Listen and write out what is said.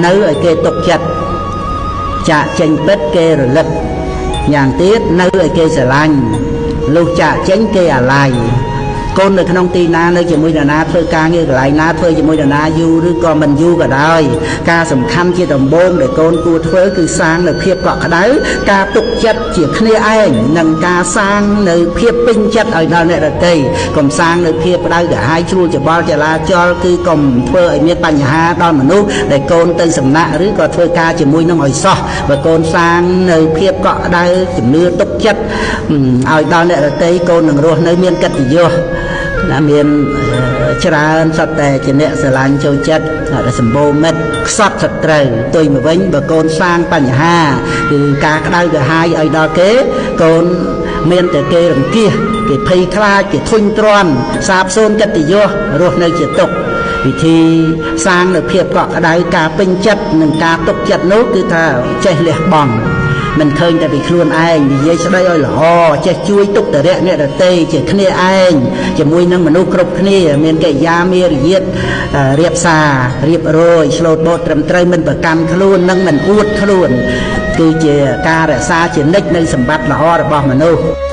នៅឲ្យគេទុកចិត្ត ចាកចេញពិតគេរលឹក យ៉ាងទៀតនៅឲ្យគេស្រឡាញ់ លុះចាកចេញគេអាល័យ។ កូននៅក្នុងទីណា នៅជាមួយនរណា ធ្វើការងារកន្លែងណា ធ្វើជាមួយនរណាយូរឬក៏មិនយូរក៏ដោយ ការសំខាន់ជាដំបូងដែលកូនគួរធ្វើ គឺសាងនៅភាពកក់ក្ដៅ ការទុកចិត្តជាគ្នាឯង និងការសាងនៅភាពពេញចិត្តឲ្យដល់អ្នកដទៃ។ កុំសាងនៅភាពក្ដៅក្រហាយ ជ្រួលច្បល់ ចលាចល គឺកុំធ្វើឲ្យមានបញ្ហាដល់មនុស្សដែលកូនទៅសំណាក់ឬក៏ធ្វើការជាមួយនឹងឲ្យសោះ។ បើកូនសាងនៅភាពកក់ក្ដៅ ជំនឿទុកចិត្តឲ្យដល់អ្នកដទៃ កូននឹងរស់នៅមានកិត្តិយសណា មានច្រើន សុទ្ធតែជាអ្នកស្រឡាញ់ចូលចិត្ត ដែលសម្បូរមិត្ត ខ្សត់សត្រូវ។ ទុយមកវិញ បើកូនសាងបញ្ហា គឺការក្តៅក្រហាយឲ្យដល់គេ កូនមានតែគេរង្គៀស គេភ័យខ្លាច គេធុញទ្រាន់ សាបសូន្យកិត្តិយស រស់នៅជាទុក្ខ។ វិធីសាងនៅភាពកក់ក្ដៅ ការពេញចិត្ត និងការទុកចិត្តនោះ គឺថាចេះលះបង់ មិនឃើញតែពីខ្លួនឯង និយាយស្ដីឲ្យល្អ ចេះជួយទុកតរៈអ្នកដទៃជាគ្នាឯង ជាមួយនឹងមនុស្សគ្រប់គ្នា មានកិរិយាមារយាទរៀបសាររៀបរយ ឆ្លូតបូតត្រឹមត្រូវ មិនប្រកាន់ខ្លួន និងមិនអួតខ្លួន គឺជាការរក្សាជានិច្ចនៅសម្បត្តិល្អរបស់មនុស្ស។